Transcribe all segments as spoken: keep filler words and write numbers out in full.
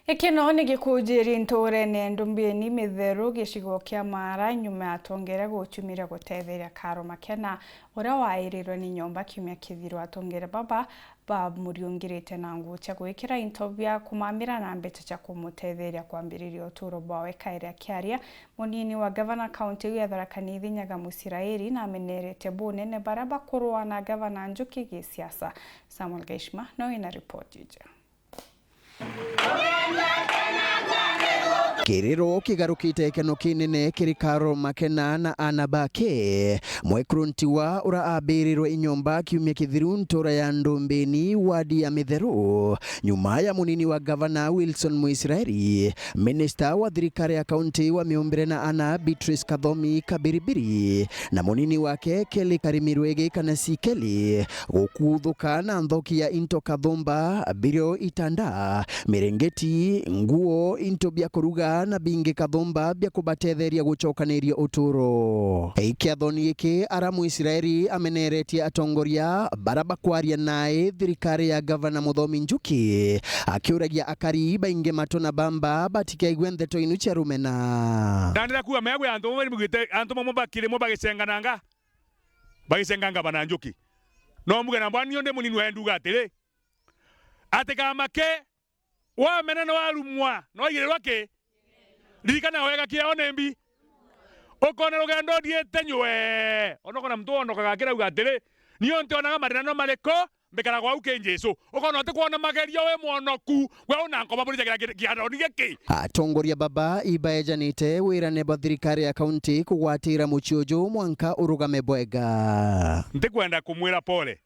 Gikeno ni gikunjirie ntuurene Ndumbini Mitheru, gicigo kia Mara, nyuma ya atongeria gucumiria gutetheria Karo Makena, uria waairwe ni nyomba kiumia kithiru. Atongeria baba bamuriungirite na nguu cia gwikira into bia kumamira na mbeca cia kumutetheria kwambiriria uturo bwawe. Kairi akiaria, munini wa gavana kaunti iu ya Tharaka Nithi, Nyaga Musirairi, namenerete bunene baria bakurua na gavana Njuki gisiasa. Samuel Gaishma no wina ripoti iji. Kiriro kigarukite gikeno kinene kiri Karo Makena na aana bake. Mwekuru Ntiwa ura abirirwe inyomba kiumia kithiru ntura ya Ndumbini, wadi ya Mitheru, nyuma ya munini wa gavana Wilson Mwisraeli, minista wa thirikari ya kaunti wa miumbire na aana Beatrice Kathomi Kabiribiri na munini wake Kelly Karimirwege kana Sikeli gukuthuka na nthoki ya into kathumba, birio, itanda, mirengeti, nguo, into bia kuruga na bingi kathumba bia kubatetheria gucokaniria uturo. Kiathoni giki ara Mwisraeli ameneretie atongoria bara bakwaria nae thirikari ya gavana Muthomi Njuki, akiuragia akari baingi matu na bamba batikaigue ndeto inu cia rumena. Na ndira kuuga mea kwi antu bamwe mbugite, antu bamwe bakiri mo bagicengananga, bagicenga gavana Njuki. No mbuge na mbwani ni undi munini wa nduga atiri, atikamake, wamena no arumwa, no aigirirwa ki? Ririkana wega kiao ni mbi. Ukone rugendo uthiite nywe. Ona ukona muntu wonokaga akirauga atiri, "Ni untu onaga mathina no mariku, mbikaragwa au ki Jesu." Ukona utikwona magerio wi mwonoku, we una nkoma burijagira ki-, kiaroni giki. Atongoria baba ibaejanite wirane bwa thirikari ya kaunti kugwatira mucii uju mwanka urugame bwega. Ntikwenda kumwira pole,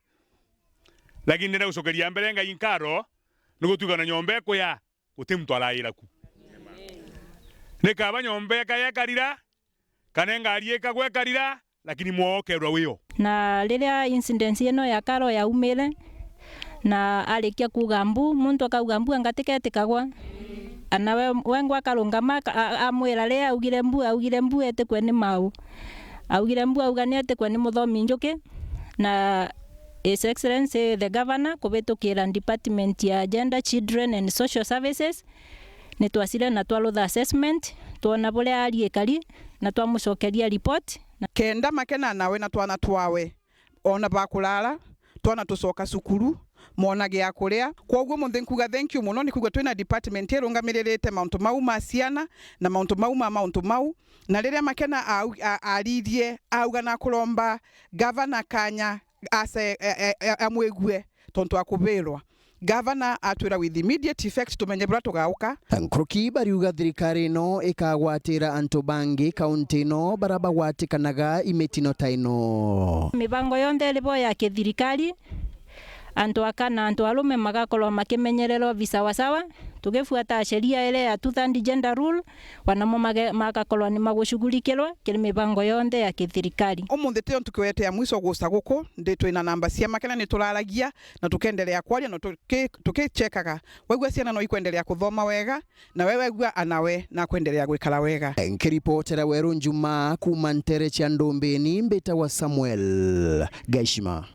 lakini ndenda gucokeria mbere Ngai nkaro, ni gutwika na nyomba ikuya, guti muntu araira ku. Ni kaba nyomba ikaya ikarira, kana ngari ikagwa ikarira, lakini mwokerwa wio. Na riria incident ino ya Karo yaumire, na arikia kuuga mbu, muntu akauga mbu anga tiketikagwa. Ana we, wengwa akarungama, aka-, a-, amwira riria augire mbu, augire mbu etikwe ni mau. Augire mbu auga ni etikwe ni Muthomi Njuki, na His Excellency the Governor kubitukira Department ya Gender, Children and Social Services, ni twacire na twarutha assessment, twona buria ari ikari, na twamucokeria report. Na kenda Makena nawe na twana twawe, ona ba kurara, twana tucoka cukuru, mona gia kuria. Kwoguo munthi nkuga thank you muno, ni kuuga twina department irungamiririte mauntu mau ma ciana na mauntu mau ma mauntu mau. Na riria Makena au-, a-, aririe, auga na kuromba gavana kanya ace-, e-, e-, e-, amwigue tontu akubirwa. Gavana atwira with immediate effect tumenye buria tugauka. Nkuruki bariuga thirikari ino ikagwatira antu bangi kaunti ino bara bagwatikanaga imitino ta ino. Mibango yonthe iri bo ya kithirikari, antu aka na antu arume magakorwa makimenyererwa visawasawa, tugifuata sheria iria ya two third gender rule, wanamo mage-, magakorwa ni magushughulikirwa kiri mibango yonthe ya kithirikari. Umunthi tio ntuku yetu ya mwiso guca guku, ndi twina namba cia Makena ni turaragia na tukendelea kwaria na tuki-, tukichekaga. Waigua ciana no ikwendelea kuthoma wega, na we waigua anawe na kwendelea gwikara wega. Nkiripotera Weru Njuma kuuma ntere cia Ndumbini, mbitagwa Samuel Gaishima.